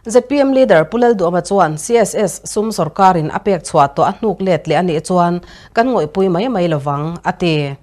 ZPM leader Pu Lalduhawma chuan CSS sum sorkarin a pek chhuah tawh a hnuk let leh a nih chuan kan ngawihpui mai mai lovang, a ti.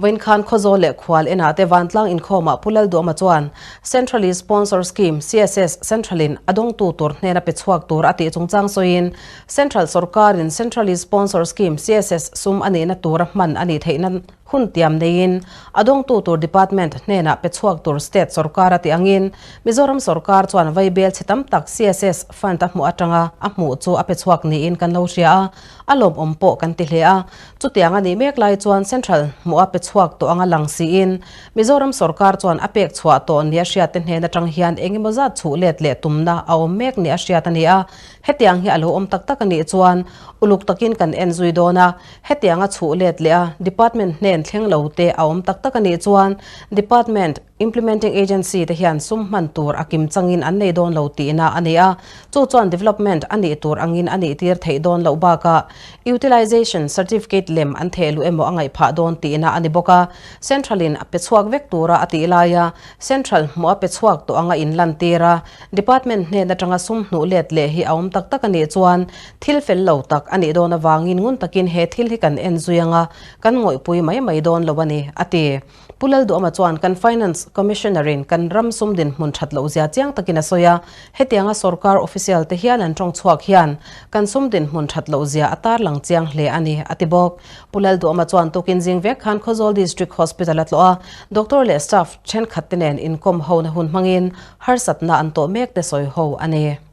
Vawiin khan Khawzawl leh Khual enah te vantlang inkhawmah Pu Lalduhawma chuan Centrally Sponsor Scheme, CSS, Central-in a dawngtu tur hnena pe chhuak tur a tih chungchang sawiin Central sorkarin Centrally Sponsor Scheme, CSS, sum a nihna tura hman a nih theihna Hun tiam neiin a dawngtu tur department hnenah pe chhuak tur state sorkar a tih angin Mizoram sorkar chuan vaibel chhe tam tak CSS fund a hmuh atanga a hmuh chu a pe chhuak niin kan lo hria a, a lawmawm pawh kan ti hle a. Chutiang a nih mek lai chuan central hmuh a pe chhuak tawh anga lang siin Mizoram sorkar chuan a pek chhuah tawh nia hriatte hnen atang hian engemaw zat chhuh let leh tumna a awm mek nia hriat a ni a. Hetiang hi a lo awm tak tak a nih chuan uluk takin kan en zui dawn a. Hetianga chhuh let leh a Department hnen thleng lo te a awm tak tak a nih chuan Department, Implementing Agency te hian sum hman tur a kim changin an nei dawn lo tihna a ni a, chu chuan development a nih tur angin a nih tir theih dawn loh bakah Utilization Certificate lem an theh luh emaw a ngaih phah dawn tihna a ni bawk a. Central in a pe chhuak vek tura a tih laia Central hmuh a pe chhuak tawh anga inlantir a, Department hnen atanga sum hnuh let leh hi a awm tak tak a nih chuan thil fel lo tak a nih dawn avangin ngun takin he thil hi kan en zui anga kan ngawihpui mai mai dawn lo a ni, a ti. Pu Lalduhama chuan kan Finance Commissioner-in kan ram sum dinhmun that loh zia chiang takin a sawi a, hetianga sorkar official te hian an tawng chhuak hian kan sum dinhmun that loh zia a tarlang chiang hle a ni, a ti bawk. Pu Lalduhama chuan tukin zing vek khan Khawzawl District Hospital a tlawh a, doctor leh staff thenkhat te nen inkawm hona hun hmangin harsatna an tawh mek te sawi ho a ni.